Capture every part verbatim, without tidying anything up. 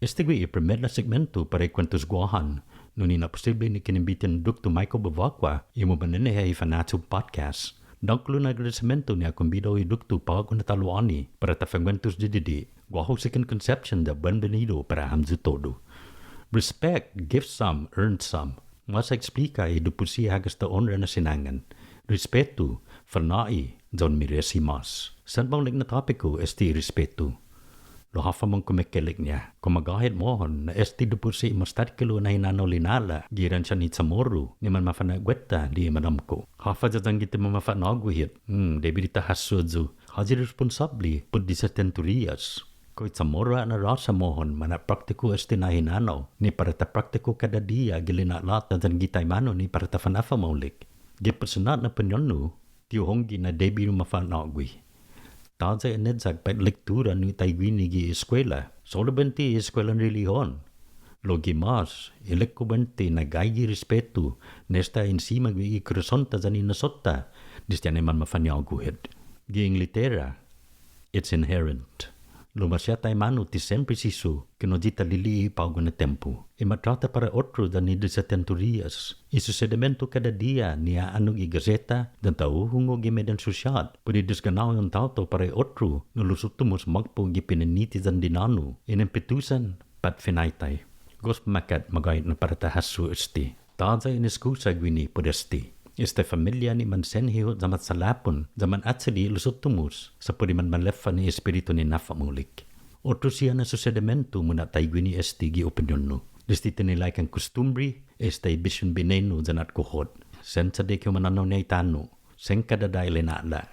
Este gue' i primet na segmentu para i Kuentos Guåhan. Nu ni na'posipble ni kinimbiten Doktu Michael Bevacqua i mumanene ha' i Fanachu Podcast. Dångkolo na agradesimento ni ha kombida yu' Doktu på'go na talo'åni para ta fanguentos didide'. Guåhu si Ken Concepcion ya bienvenido para hamyo todu. Respect, give some, earn some. Mås ha eksplika i dupusi hagas ta onra na sinangan. Respetu, fa'nå'i, ya un meresi mås. Sen maolek na tåpiku este i respetu. Lao håfa mohon kumekeilek-ña. Kao magåhet mohon na este dupusi i mås takhilo' na hinanao lina'la' gi erensian i Chamoru ni manmafa'nå'gue hit ni manåmko'. Håfa ya yanggen ti manmafa'nå'gue hit. Hmm, debi di ta hasso ayu. Håyi responsåble put disetenturias. Kao i Chamoru na råsa mohon, mana'praktiku este na hinanao ni para ta praktiku kada diha gi lina'la'-ta yan gi taimanu ni para ta fa'nafa maolek. Gi put siña na opinion-hu, ti hu hongge na debi u mafa'nå'gue. Tåya' eneyak pat lektura nu taiguini gi eskuela. Solu buente i eskuelan relihon. Lao gi mås, ilek-hu buente na gaige i respetu, na esta ensima gi i korason-ta yan i hinasso-ta, desde anai manmafañågu hit. Gi Inglatera, it's inherent. Lao maseha taimanu ti sen presisu, kao nu ayu ta lili'e' på'go na tiempo. I mattråta para otro yan i disetenturias. I susedimentu kada diha ni a'annok gi gaseta, yan ta huhungok gi median sosiåt. Put i desgånao i un taotao para i otro, nu los uttimo makpo' gi pininiti yan dinånu. In impetusan, pat finaitai. Gof makkat magåhet na para ta hasso este. Tåya' in eskusa guini put este. Esta familia ni mansenhihot ya matsalapon, ya manatchili i los uttimos, sa' put i manmaleffa ni espiritu ni nafa maolek. Otro siha na susedimentu muna'taiguini este gi opinion-hu. Desde tinilaikan kostumbre, esta i bision binenu yan atkohot. Sen chaddek i humanånao ni i tano'. Sen kadada' i lina'la'.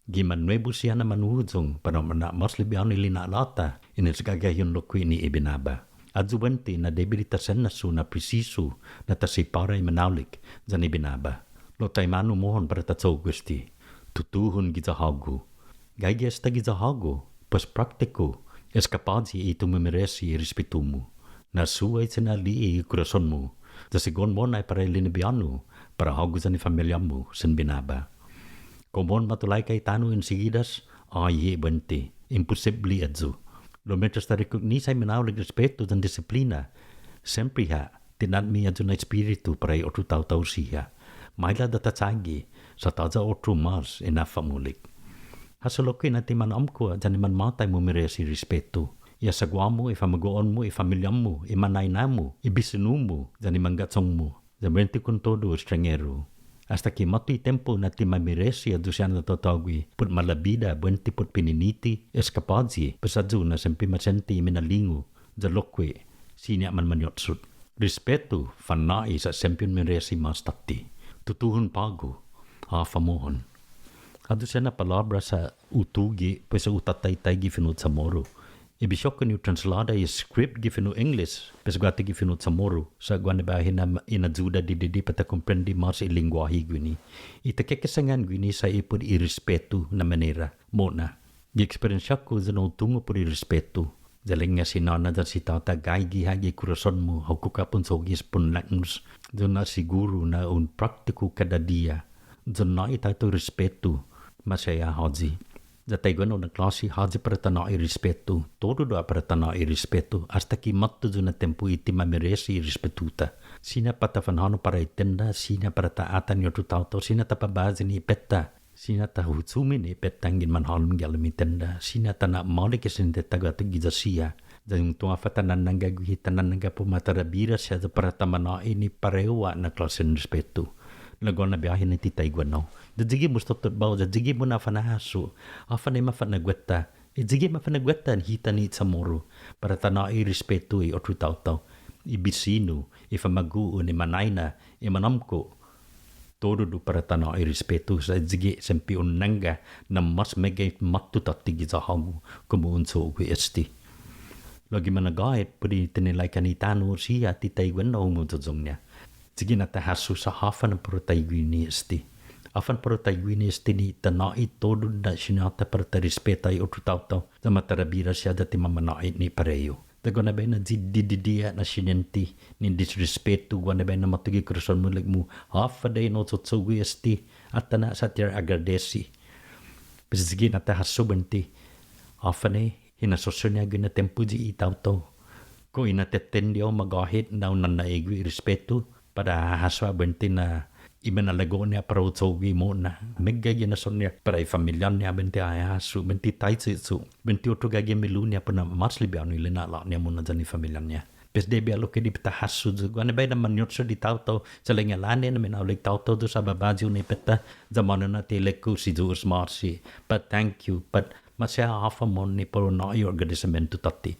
Gi manuebu siha na manhuyong, para u mana'mås libiånu i lina'la'-ta, in esgagahi un lokkue' ni i binaba. Ayu buente na debi di ta sen hasso na presisu, na ta separa i minaolek, yan i binaba. Lao taimanu mohon para ta cho'gue este. Tutuhon giya hågu. Gaige esta giya hågu, pues praktiku, eskapåyi i tumemeresi i respetu-mu. Na suha i chinali'e' i korason-mu. Ya sigi mohon nai para i linabi-mu, para hågu yan i familia-mu, sen binaba. Kao mohon matulaika i tano' insigidas, ai, buente, imposible ayu. Lao mientras ta rekognisa i minaolek respetu yan disiplina. Siempre ha', ti na'atme ayu na espiritu para i otro taotao siha. Maila' ya ta chagi, sa' tåya' otro mås i nafa maolek. Hasso lokkue' na ti manåmko' yan i manmåtai mumeresi respetu. I asaguå-mu, i famagu'on-mu, i familia-mu, i mañaina-mu, i bisinu-mu, yan i mangga'chong-mu. Ya buente kontodu estranheru. Asta ki måtto i tiempo na ti mameresi ayu siha na tatågue, put malabida buente put pininiti, eskapåyi, pues ayu na siempre ma siente i minalingu, ya lokkue', siña manmañotsot. Respetu, fa'nå'i sa' siempre un meresi mås tåtte. Tutuhon på'go, håfa mohon. Ayu siha na palåbra sa' hu tuge', pues sa' hu tataitai gi fino' Chamoru. I bisiå-ku ni hu translada i script gi fino' English, pues guatu gi fino' Chamoru, sa' guaha na biahi na inayuda didide' pat ta komprende mås i lengguåhi guini. I ta kekesångan guini sa' i put i respetu na manera, mo'na. Gi eksperensiå-ku ya un tungo' put i respetu. Ya ilek-ña si nåna yan si tåta gaige ha' gi korason-mu, ha' kukapon cho'gue si punlaknos. Ya un na'siguru na un praktiku kada diha. Ya un nå'i taotao respetu, maseha håyi. Ya taiguenao na klåsi håyi para ta nå'i respetu, todu ha' para ta nå'i respetu, asta ki måtto ayu na tiempo i ti mameresi i respetu-ta. Siña pat ta fanhånao para i tenda, siña para ta atan i otro taotao, siña ta pabaya ni petta, siña ta huchumi ni petta yanggen manhålom gi halom i tenda, siña ta na'maolek i siniente-ta guatu giya siha, ya un tungo' håfa ta nanangga guihi, ta nanangga put matarabira siha ya para ta manå'i ni parehu ha' na klåsen respetu. Lao guaha na biahi na ti taiguenao. Ya ayugue' mustottot bao, ya ayugue' muna'fanhasso. Håfa nai mafa'nå'gueta. Ya ayugue' mafa'nå'gueta hita ni Chamoru. Para ta nå'i respetu i otro taotao. I bisinu, i famagu'on, i mañaina, i manåmko'. Todu para ta nå'i respetu sa' ayugue' siempre un nangga na mås meggai måtto tåtte giya hågu komu un cho'gue este. Lao gi minagåhet put i tinilaikan i tano' siha ti taiguenao humuyong-ña. Ayugue' na ta hasso sa' håfa na para taiguini este. Håfa na para taiguini este ni ta nå'i todu na siña-ta para ta respeta i otro taotao. Ya matarabira siha ya ti mamanå'i ni parehu. Ya guaha na biahi na di-, di-, didide' ha' na siniente ni disrespetu, guaha na biahi na måtto gi korason-mu ilek-mu, håfa adai na hu cho'cho'gue este, atan ha' sa' ti agradesi. Pues ayugue' na ta hasso buente, håfa nai, hinasso-ña guihi na tiempo i taotao. Kao i inattetende hao magåhet na un nåna'gue i respetu, para ha hasso ha' buente na i minalago'-ña para u cho'gue mo'na. Meggai ginen i rason-ña para i familia-ña ha' buente ha hasso, buente taiche'cho', buente otro gaige i milu-ña para u na'mås libiånu i lina'lå'-ña mo'na yan i familia-ña. Pues debi ha' lokkue' debi ta hasso yu'. Guaha na biahi na mañochu i taotao, sa' ilek-ña låne na minaolek taotao yu' sa' babaya yu' ni peta, ya månu na ti ilek-hu si Yu'os ma'åse'. But thank you, but maseha håfa mohon ni para u nå'i i agradesimiento tåtte.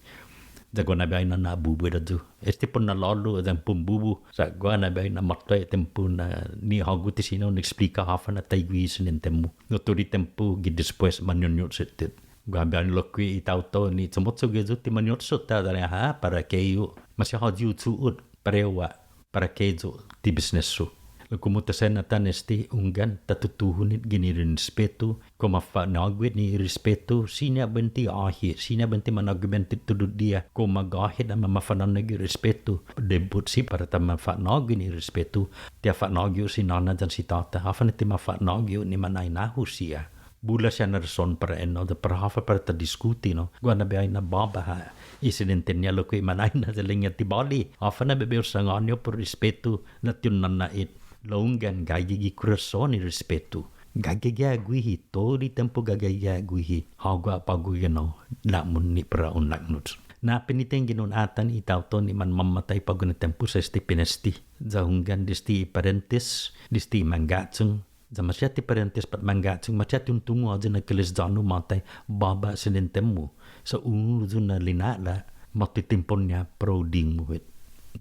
Ya guaha na biahi na na'bubu yu'. Este put na lålu, yan put bubu. Sa' guaha na biahi na måtto i tiempo na ni hågu ti siña un eksplika håfa na taigue i siniente-mu. Lao todu i tiempo gi despues mañoño'cho' este. Guaha na biahi lokkue' i taotao ni chumocho'gue yu' ti mañochu ta, ya, ha, para ke yu'. Maseha håyi hu chu'ot, parehu ha'. Para ke yu' ti bisnes-hu. Lao komu ta sen atan este, hunggan, ta tutuhon hit ginen i respetu, kao mafa'nå'gue hit ni respetu, siña buente åhe', siña buente manargumentu todu i diha, kao magåhet na ma-, mafa'nå'gue i respetu, debi put siha para ta mafa'nå'gue ni respetu, ti ha fa'nå'gue yu' si nåna yan si tåta, håfa na ti mafa'nå'gue yu' ni mañaina-hu siha. Bula siha na rason para enao, para håfa para ta diskuti, no. Guaha na biahi na båba ha' i siniente-ña lokkue' mañaina ya ilek-ña ti båli. Håfa na bai hu sangåni hao put respetu na ti un nåna'et. Lao hunggan gaige gi kurason i respetu. Gaige ha' guihi, todu i tiempo gaige ha' guihi. Hågu ha' på'go ginen hao, na'mungnga para un laknos. Na piniti ginen un atan i taotao ni manmåmåtai på'go na tiempo sa' este pinesti. Ya hunggan desde i parientes, desde i mangga'chong, ya maseha ti parientes pat mangga'chong, maseha ti un tungo' ayu na keles ya-mu måtai, båba siniente-mu. Sa' unu yu' na lina'la', måtto i tiempon-ña para u dingu hit.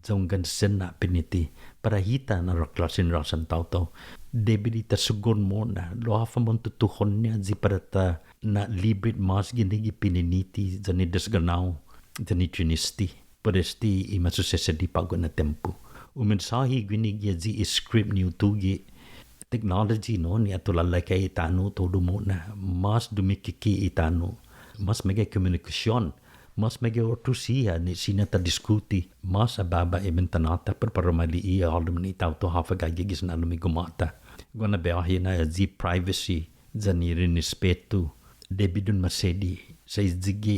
Ya hunggan sen ha' piniti, para hita na raklasen råsan taotao. Debi di ta sugon mo'na, lao håfa mohon tutuhon-ña ayu para ta na'libre hit mås guini gi pininiti, yan i desgånao, yan i triniste. Put este i masusesedi på'go na tiempo. U mensåhi guini gi ayu i script ni hu tuge', technology, no, ni ha tulaika i tano' todu mo'na, mås dumikike' i tano', mås meggai komunikasion, mås meggai otro siha ni siña ta diskuti, mås ababa i mentanå-ta put para u ma li'e' i hålom ni taotao håfa gaige gi sanhalom i guma'-ta. Guaha na biahi na ayu i privacy, yan i rinespetu, debi di un masedi, sa' ayu i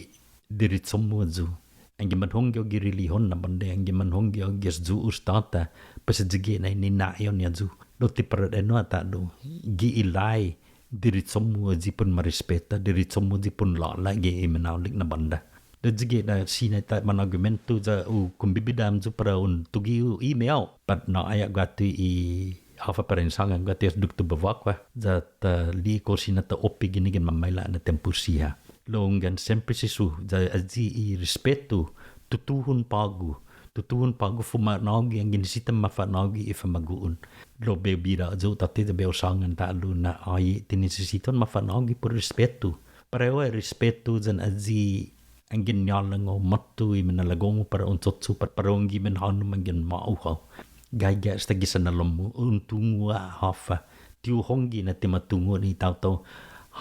derecho-mu ayu. Anggen manhongge hao gi relihon na bånda, anggen manhongge hao gi as Yu'os tåta, pues ayu i nina'i hao ni ayu. Lao ti para enao ha' ta'lo, gi i lai, derecho-mu ayu i put marespeta, derecho-mu ayu i put lå'la' gi i minaolek na bånda. Lao ayu i na siña ta manargumentu ya hu kombibida hamyo para un tuge' yu' i email. Pat nå'i ha' guatu i håfa para en sångan guatu as Doktot Bevacqua, ya ta li'e' kao siña ta oppe guini gi mamaila' na tiempo siha. Lao hunggan siempre sesso, ya ayu i respetu, tutuhon på'go, tutuhon på'go fuma'nå'gue anggen siña ta mafa'nå'gue i famagu'on. Lao bai hu bira yu' tåtte ya bai hu sångan ta'lo na ai ti nisisita un mafa'nå'gue put respetu. Parehu ha' respetu yan ayu i anggen ñålang hao måtto i minalago'-mu para un cho'cho' pat para un gi minhånao manggen ma'u'ao. Gaige esta gi sanhalom-mu, un tungo' ha' håfa. Ti hu hongge na ti ma tungo' ni taotao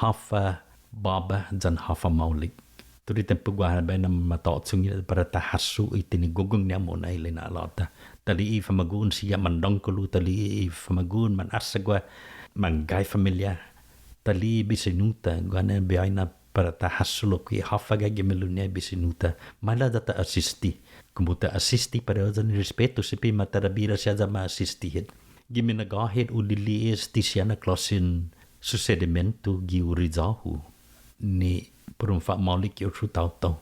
håfa båba yan håfa maolek. Todu i tiempo guaha na biahi na matå'chong i para ta hasso i tinigugong-ña mo'na i lina'la'-ta. Ta li'e' i famagu'on siha mandångkolo, ta li'e' i famagu'on man asagua, manggai familia. Ta li'e' i bisinu-ta, guaha na biahi na para ta hasso lokkue' håfa gaige i milu-ña i bisinu-ta. Maila' ya ta asisti. Komu ta asisti parehu yan i respetu, siempre ma ta bira siha ya ma asisti hit. Gi minagåhet hu lili'e' este siha na klåsen susedimiento gi uriyå-hu. Ni para un fa'maolek i otro taotao.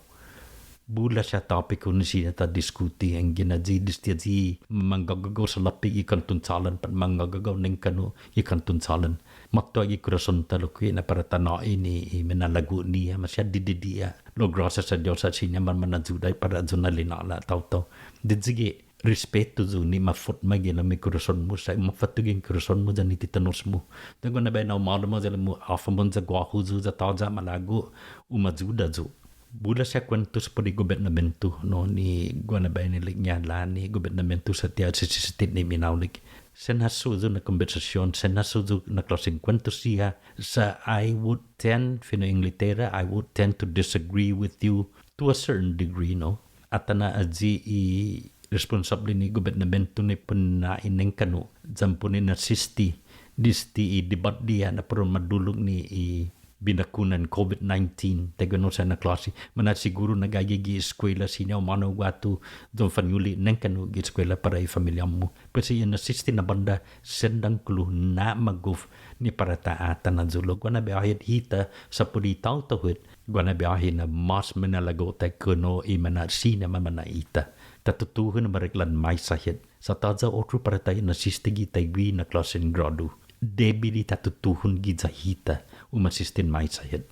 Bula siha tópiko ni siña ta diskuti anggen ayu i desde ayu i manggågagao salåpe' gi kånton chålan pat manggågagao nengkanno' gi kånton chålan. Måtto ha' gi kurason-ta lokkue' na para ta nå'i ni i minalago'-ñiha, maseha dididi' ha'. Lao gråsias a Dios ha' siña manmanayuda i para ayu na lina'la' taotao. Ayu i respetu yu' ni mafotma gi halom i kurason-mu sa' mafa'tuge' i kurason-mu yan i titanos-mu. Yan guaha na biahi na u malak ya ilek-mu, håfa mohon ya guåhu yu' ya tåya' malago' u ma ayuda yu'. Bula siha kuentos put i gobetnamento, no, ni guaha na biahi ni ilek-ña låni gobetnamento sa' ti ha seseseti ni minaolek. Sen hasso yu' na kombersation, sen hasso yu' na klåsen kuentos siha, sa' I would tend, fino' Inglatera, I would tend to disagree with you to a certain degree, no? Atan ha' ayu i responsable ni gobetnamento ni put in nengkanno', yan put in asisti, desde i dibåtde ha' na para un ma dulok ni i binakunan COVID nineteen, taiguenao siha na klåsi. Mana'siguru na gaige gi eskuela siña u månu guatu, ya un fañuli' nengkanno' gi eskuela para i familia-mu. Pues i inasiste na bånda sen dångkolo na magof ni para ta atan ayu lao guaha na biahi hit hita sa' put i taotao hit, guaha na biahi na mås minalago' taikkuennao i mana'siña ma mana'ita. Ta tutuhon na mareklan maisa hit. Sa' tåya' otro para ta inasiste gi taiguihi na klåsen grådu. Debi di ta tutuhon giya hita umasisten maisa hit.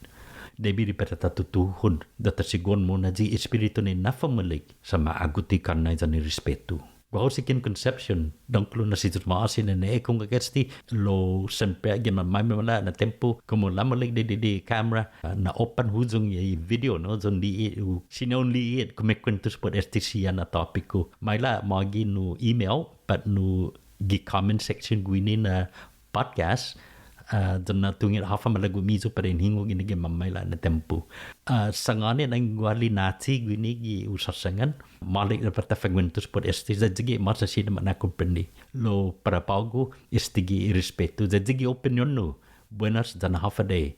Debi di para ta tutuhon, ya ta sigi mo'na i espiritu ni na'fanmaolek, sa' ma agof i kannai yan i respetu. Guåhu si Ken Concepcion, dångkolo na si Yu'os ma'åse' na ekungok este, lao siempre gi mamaila' na tiempo, komu lamaolek di, di, di camera, ah, na'open huyong i video, no, ya un li'e', u, siña un li'e', kumuekuentos put este siha na tópiku. Maila' mågi nu email, pat nu gi comment section guini na podcast, ah, ya un na'tungo' håfa malago'-miyu para in hungok guini gi mamaila' na tiempo. Ah, sangåni na guaha linachi guini gi hu såsangan. Maolek na para ta fanguentos put este, ya ayugue' mås na siña ma na'komprende. Lao para på'go, este gi respetu, ya ayugue' opinion-hu. Buenas yan håfa adai.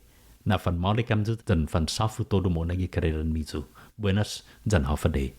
Na'fanmaolek hamyo, yan fansåfu todu mo'na gi kareran-miyu. Buenas yan håfa adai.